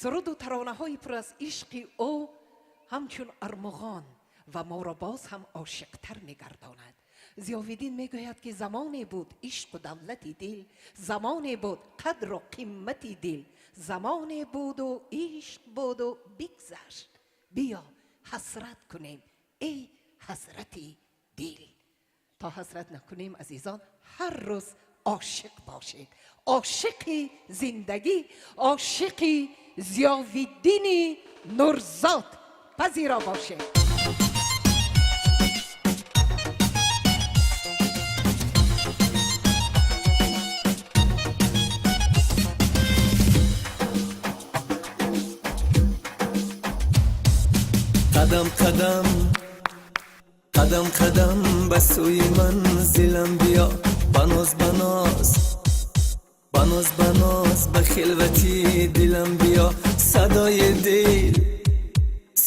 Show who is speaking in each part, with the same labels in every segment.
Speaker 1: Суруду таронаҳои пур аз ишқи ӯ ҳамчун армуғон ва моро боз ҳам ошиқтар мегардонад. Зиёвиддин мегӯяд, ки замоне буд ишқу давлати дил, замоне буд қадру қимати дил, замоне буду ишқ буду бигзашт. Биё ҳасрат кунем, эй ҳасрати дил. То ҳасрат накунем, азизон, ҳар рӯз ошиқ бошед. Ошиқи зиндагӣ, ошиқи Зиёвиддини Нурзод. Пазиро бошед.
Speaker 2: Қадам қадам, қадам қадам ба сӯи манзилам биё, баноз баноз, баноз баноз ба хилвати дилам биё. Садои дил,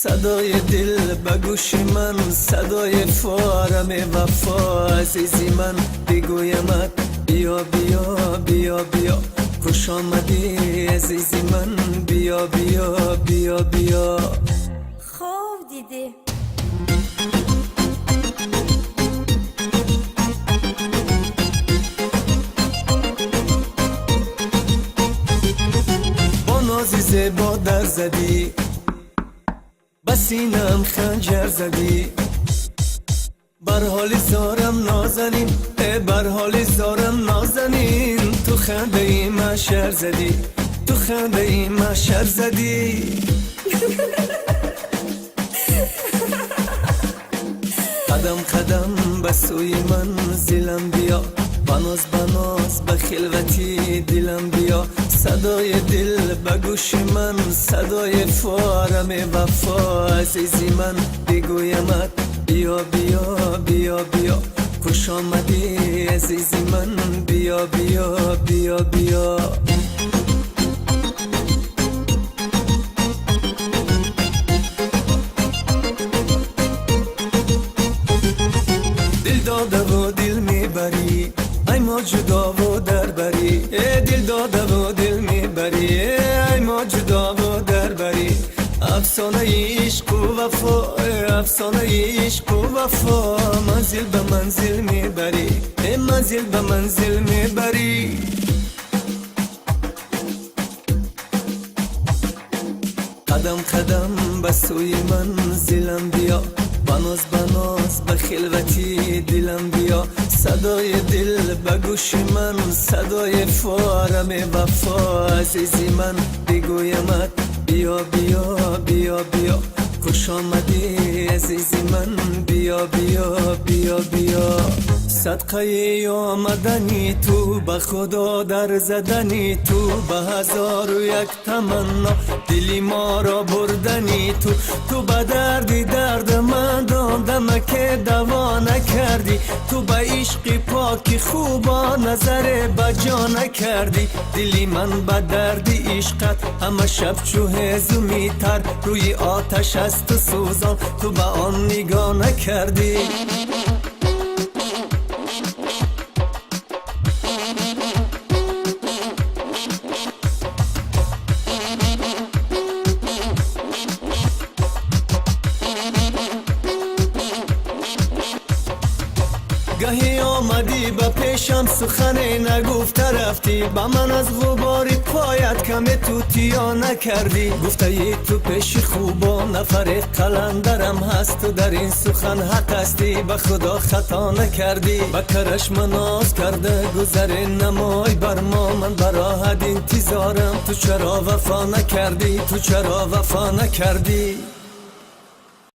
Speaker 2: садои дил ба гӯши ман, садои форами вафо. Азизи ман, бигӯямат, биё, биё, биё, биё, хуш омадӣ, азизи ман, биё, биё, биё, биё.
Speaker 3: Хоб дидӣ?
Speaker 2: Бо нози зебо дар задӣ, ба синам ханҷар задӣ, бар ҳоли зорам нозанин, э бар ҳоли зорам нозанин, ту хандаи маҳшар задӣ, ту хандаи маҳшар задӣ. Қадам қадам ба сӯи манзилам биё, баноз баноз ба хилвати дилам биё. Садои дил ба гӯши ман, садои форами вафо. Азизи ман, бигӯямат, биё, биё, биё, биё, хуш омадӣ, азизи ман, биё, биё, биё, биё. Дил додаву дил мебарӣ, ай мо ҷудову дар барӣ, э дил додаву дил мебарӣ, ай мо ҷудову дар барӣ. Афсонаи ишқу вафо, э афсонаи ишқу вафо, манзил ба манзил мебарӣ, э манзил ба манзил мебарӣ. Қадам қадам ба сӯи манзилам биё, баноз баноз ба хилвати дилам биё. Садои дил ба гӯши ман, садои форами вафо. Азизи ман, бигӯямат, биё, биё, биё, биё, хуш омадӣ, азизи ман, биё, биё, биё, биё. Садқаи омадани ту, ба худо дар задани ту, ба ҳазору як таманно дили моро бурдани ту. Ту ба дарди дардмандон дамаке даво накардӣ, ту ба ишқи поки хубо назаре ба ҷо накардӣ. Дили ман ба дарди ишқат ҳама шаб чу ҳезуми тар рӯи оташ аз ту сӯзон, ту ба он нигоҳ накардӣ. Гаҳе омадӣ ба пешам, сухане нагуфта рафтӣ, ба ман аз ғубори поят каме тутиё накардӣ. Гуфтаи ту пеши хубо нафаре қаландарам ҳаст, ту дар ин сухан ҳақ ҳастӣ, ба худо хато накардӣ. Ба карашма ноз карда гузаре намой бар мо, ман бароҳат интизорам, ту чаро вафо накардӣ, ту чаро вафо накардӣ?